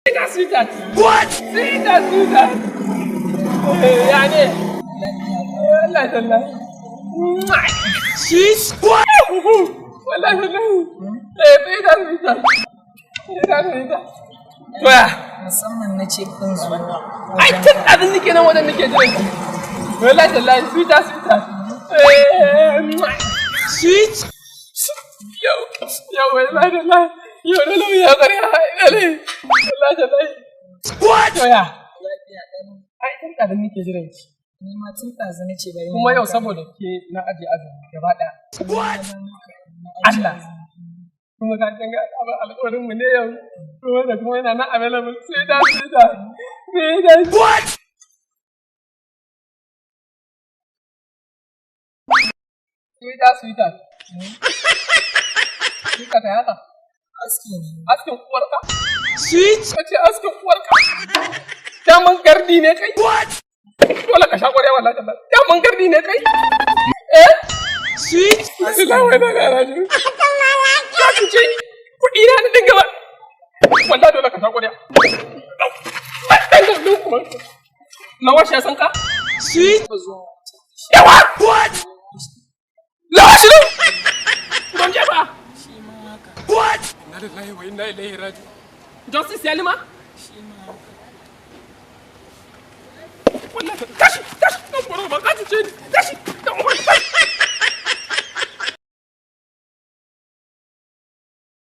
Sweetheart, sweetheart. What? Sweetheart, sweetheart. Ya ne? Wallahi tallahi. Sweet. What? Wallahi tallahi. Eh, sweetheart, sweetheart. Sweetheart, sweetheart. To ya? Musamman na ce kun zo. Ai tun ɗazun nake nan wajen nake jiran ki. Wallahi tallahi, sweetheart, sweetheart. Eh, sweet. Yau, yau, wallahi tallahi. Yau na lauya ya ƙarya. Ina ne. Wallahi tallahi. What? To ya? Lafiya ƙalau. Ai tun ɗazun nake jiran ki. Ni ma tun ɗazu na ce bari. Kuma yau saboda ke na ajiye azumi gaba ɗaya. Allah. Kuma ka ga abin alƙawarin mu ne yau. Kuma da kuma yana nan available. Sai da sai da. Sai da. What? Sweetheart, sweetheart. Sweetheart, ka haka. Aski ne. Askin uwarka? Sweet. Ka ce askin uwarka. Daman gardi ne kai? What? Dole ka sha ƙwarya wallahi tallahi. Daman gardi ne kai? Eh? Sweet. Ina wai na gara ji. Ka cuce ni. Kuɗi na na dinga ba. Wallahi dole ka sha ƙwarya. Dan gardin kuma. Lawashi ya san ka? Sweet. Ba zuwa wancan. Yawa! What? Lawashi ne? Don je ba. Shi ma haka. What? Inna lillahi wa inna ilaihi raji'un. Justice Yalima? Shi ma haka. Wallahi tashi tashi, nan boro ba ka cuce ni.